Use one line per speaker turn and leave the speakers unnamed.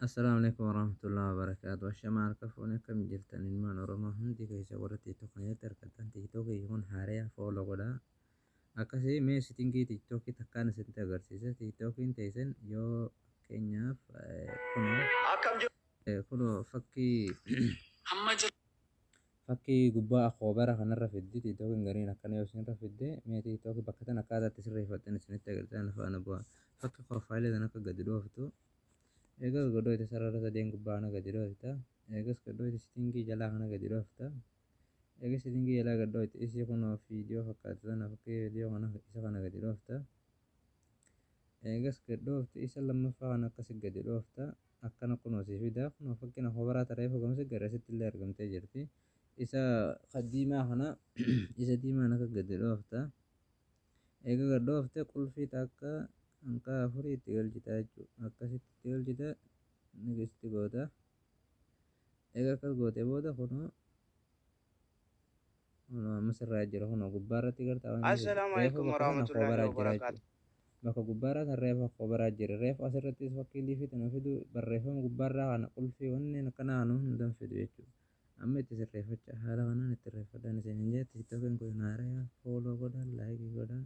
Assalaamu alaikum warahmatullahi wabarakatuh. Ashamaa harka fuune, akkam jirtan ilmaan Oromoo hundi keessa? Warra TikTok kanatti argattan, TikTokii kun haaraa, follow godhaa. Akkasii mee settingii TikTokii takkaan isinitti agarsiisa. TikTokiin teessan yoo fakkeenyaaf kunoo
Akkam jiru?
Kunoo fakkii
Amma jira.
Fakkii gubbaa akoobara kanarra fiddi. TikTokiin gariin akkana yoo isinirra fidde, mee TikTokii bakka tan akkaataa itti sirreeffattan isinitti agarsiisa, na faana bu'aa. Fakki profileii tan akka gadi dhooftu. Eegas godhoite sarara sadeen gubbaa kana gadi dhoofta. Eegas godhoite settingii jalaa kana gadi dhoofta. Eegas settingii jalaa gad dhoofte, isii kunoo viidiyoo fakkaatu tana, fakkii viidiyoo kana, isa kana gadi dhoofta. Eegas gad dhoofte, isa lammaffaa kana akkasi gadi dhoofta. Akkana kunoo si fida. Kunoo fakkiin akoobaraa taree fogamsi gara asitti illee argamtee jirti. Isa diimaa kana, isa diimaan akka gadi dhoofta. Eega gad dhoofte, qulfii takka hanqa afurii itti galchita jechuudha. Akkasitti itti galchita, next goota. Eega akkas goote booda, kunoo kunoo amma sirraa jira. Kunoo gubbaa irratti gartaa waan inni
Assalaamu
reefu
alaikum
bakka sana
warahmatullahi
akoobaraa jira
wabarakaatu.
jechuudha. Bakka gubbaarraa san reefu akoobaraa jira. Reefu asirrattis fakkii liifii tana fidu, barreeffama gubbaarraa kana, qulfii wanneen akkanaa kana hundan fidu jechuudha. Amma itti sirreeffachaa, haala kanaan itti sirreeffadhaan isin hin jette. TikTokiin kun haaraa, follow godhaa, likeii godhaa.